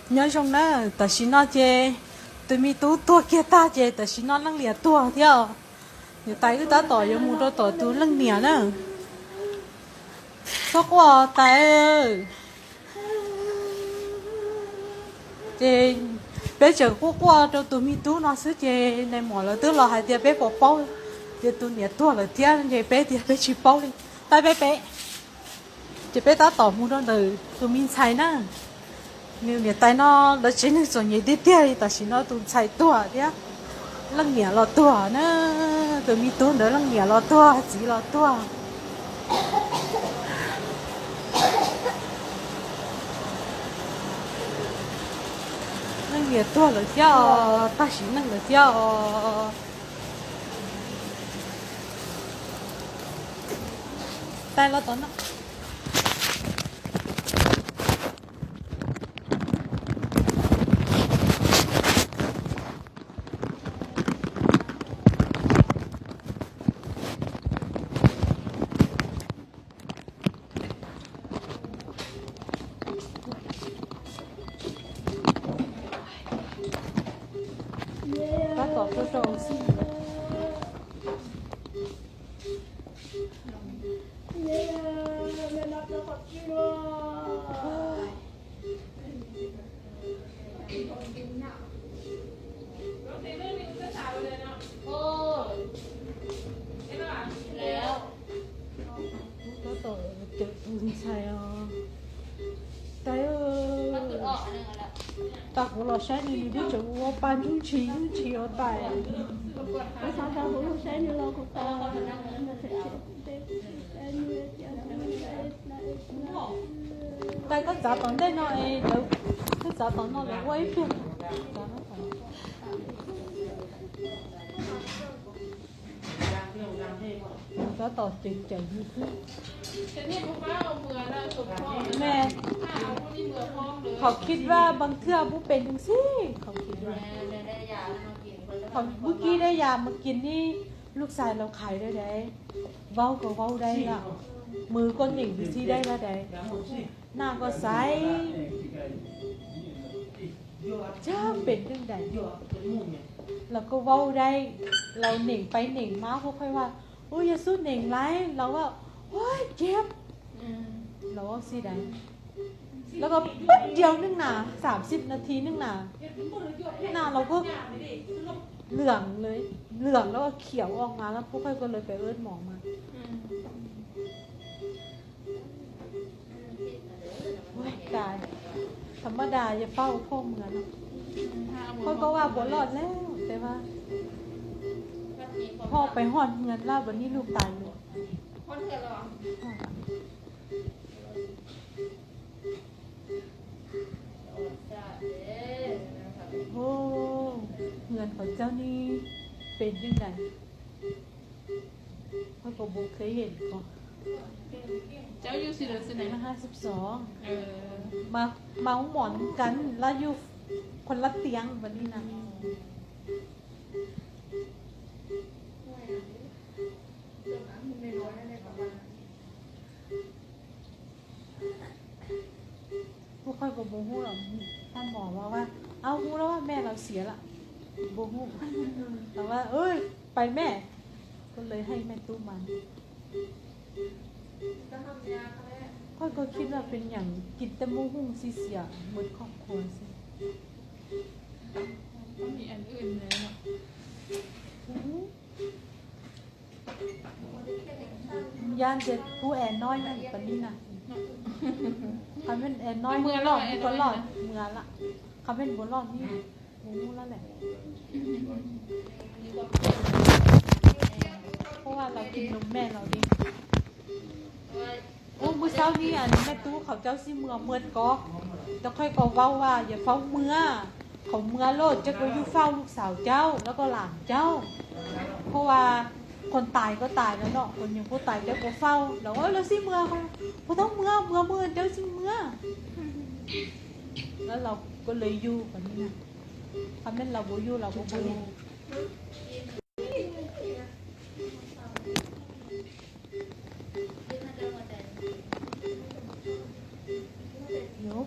Nyob zoo na, tam sim no ces tus me tub tuag kiag tag ces tam sim no leej niam tuag thiab. Niam tais wb tab tom yuav mus rau tom tus leej niam na. Txhob quaj tais. Ces peb tseem quaj quaj rau tus me tub no xwb ces nais maum lawv twb los hais tias peb puas paub tias tus niam tuag lawm thiab, ces peb tias peb tsis paub li. Tais peb peb Ces peb tab tom mus rau ntawm tus me ntxhais na. Nws niam tais no lawv tsev neeg txom nyem tiag tiag li, tam sim no tus ntxhais tuag thiab leej niam los tuag na. Tus me tub ntawd leej niam los tuag, txiv los tuag. Leej niam tuag lawm thiab os, tag sim neej lawm thiab os. Tais los tom no. Tab tom rau rau xwb. Tab tom cawm tus ntxhais os. Tais, tau kuv los saib nws, nws twb tseem ua pa ntsuj ntshis ntsuj ntshis os tais. Kuv xav tau kuv los saib nws los kuv tais. Tais koj txav tom ntej no es lawv, koj txav tom no lawv ua ib pliag. Tab tom cawm cawm nws xwb. Mẹ,เขาคิดว่าบางเทื่อผู้เป็นจังซี้ เขาคิดว่า เขา เมื่อกี้ได้ยามากินนี่ ลูกชายเราขายได้ได เว้าก็เว้าได้ละ มือก็หนิ่งไปที่ได้ละได หน้าก็ใส Txhob pem neej dais, lawv kuj vaub dai, lawv neem pais neem mas kuj qhia vas, ua yog xub neem laiv, lawv vas, ua ceb, lawv ua xib dais, lawv kuj pab diaus neej na, xam xib nas this neej na, na lawv kuj lwam, lwam lawv khiav ua mas lawv kuj qhia kuj lawv pem wb mom mas. Ua cas, tham ma das yog pab ua phauj mws no, phauj koj vaj puas loj lawm, tes vas, phauj pais hoj mws laj puas nij lug tas lawm. Hu, mws qhov txog nij pem neej dais. Oj, kuv puas kev yeem ko. Mas ub mom kas laj yuj khuas laj tiav npaum li na. Kuv qhov kuv puas hu los, tag mom mas vas, au hu lawm, mej lawv xiav lawm, puas hu, lawv vas, pais mej, kuv lawv hais mej tub mas. Qhov kuv khib laj pes nyam kis tej mub hooj xib xiam mus khoj khuas xwb. Yam ntawd kuv es no yog pab li na. Qhov mej es no loj, kuv loj, mws lawm. Qhov mej puas loj nij, kuv loj lawm. Kuv vas los kis num mej los li. Ub, npawg Xauj nij, mej tub qhov cauv xib mws mws kov, cov qhej kov vau vas yog faub mws, qhov mws loj ces kuv yug fauj lub xauv cauv los koj lam cauv. Kuv vas, qhov tais koj tais lawm no, kuv nyuam kuv tais ces kuv fauj lawm, lawv xib mws, kuv tau mws, mws mws cauv xib mws. Lawv los kuv lawv yug kom nij, qhov mej los kuv yug los kuv pw. Yog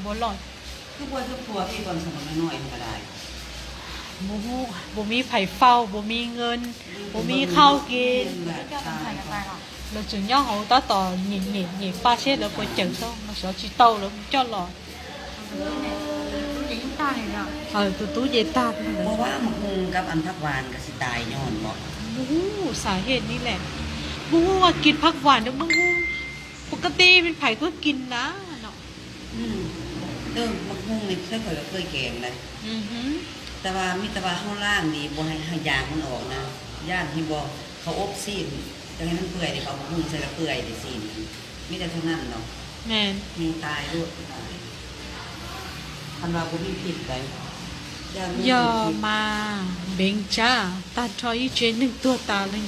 npaum loj. Twb puas twb puas pib pom xam no no no ib yam li บ่มีไผเฝ้า บ่มีเงิน บ่มีข้าวกิน lawv tseem nyob hauv tab tom nyem nyem nyem pa seb lawv puas cawm tau, lawv xyov tsis tau lawv mus coj los. Tus tub ces tag. Ua vaj mus hoo kab an phab vas kas xis tais nyob npom. Mus hoo xav hej ni lawm, mus hoo a kis phab vas nws mus hoo, pov ka ti peb phais kuj kis na no. Mus hoo ne saib koj yuav pw kees lawm. Tab vaj mib tab vaj hauj laj li puas haj yas man os na, yaj hib npo, qhov ob xij, cov hais man pwj li qhov mus hoo xwb los pwj li xij, mib tab thaj naj no, hee tais lub, thaj naj puas mib phij lawm. Yog mas npeev tsab tag nrho ib tsev neeg tuag tas li,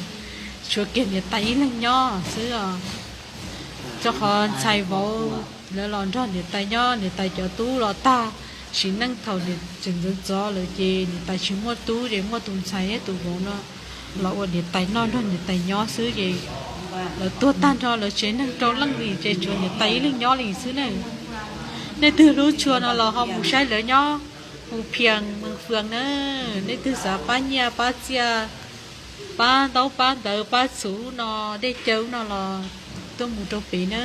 tshuav kiag niam tais ib leeg nyob xwb os. Rau qhov ntxhais vauv lawv los nrog niam tais nyob, niam tais cov tub los tag sim neej thaum niam tseem ntxov ntxov lawm ces niam tais tsis muaj tub ces muaj tus ntxhais thiab tus vauv no los ua niam tais noj nrog niam tais nyob xwb ces lawv tuag tag nrho lawv tsev neeg rau leej li ces tshuav niam tais ib leeg nyob li xwb ne. Nej twg hlub tshua no los ho mus saib lawv nyob, hu phias mees fwam na. Nej twg xav pab nyiaj pab txiaj, pab ntaub pab ntawv pab txhuv no, dej cawv no los tuaj mus rau pem na.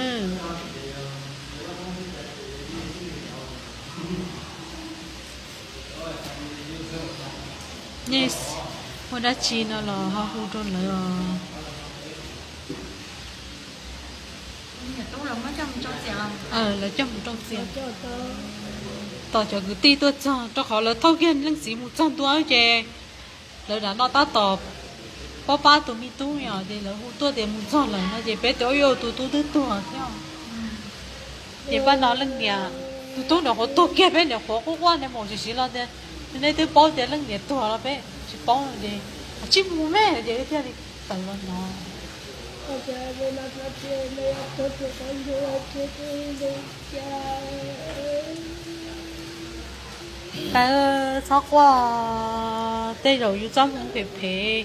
Nej muaj dab tsi no los ho hu rau lawv os. Lawv coj mus rau txias, tos cov kwv tij tuaj txog rau qhov lawv thauj kiag leej txiv mus txog ntua ces lawv lam no tab tom pab pab tus me tub os ces lawv hu tuaj tias mus txog lawm no ces peb tias ua tus tub twb tuag thiab. Ces pab no leej niam, tus tub niam qhuav tuag kiag peb niam qhuav quaj quaj niam maum tsis siv los tias, nej twb paub tias leej niam tuag los peb tsis paub no ces, tsij mus me ces thiaj li tawm los no. Tawv, txhob quaj, tej zaum yus txoj hmoo phem phem,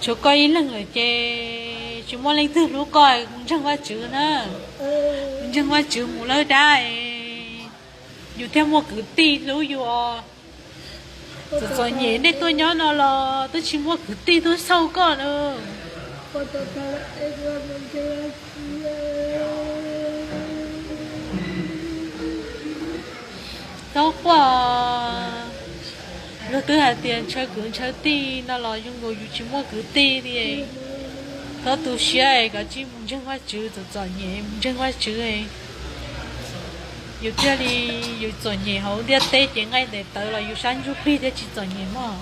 tshuav koj ib leeg lawm ces tsis muaj leej twg hlub koj, mus ntseeg Vajtswv na. Mus ntseeg Vajtswv mus lawm dab, yus thiaj muaj kwv tij hlub yus os. Txom txom nyem nej tuaj nyob no los twb tsis muaj kwv tij tuaj xauj koj na. Txhob quaj, luag twb hais tias ntshaw kwv ntshaw tij no los zoo nkaus yus tsis muaj kwv tij li. Txhob tu siab, koj tsij mus ntseeg Vajtswv, txom txom nyem mus ntseeg Vajtswv. Yus thiaj li, yus txom nyem hauv ntiaj teb ces nqaij ntes tawv los yus sab ntsuj plig thiaj tsis txom nyem mog.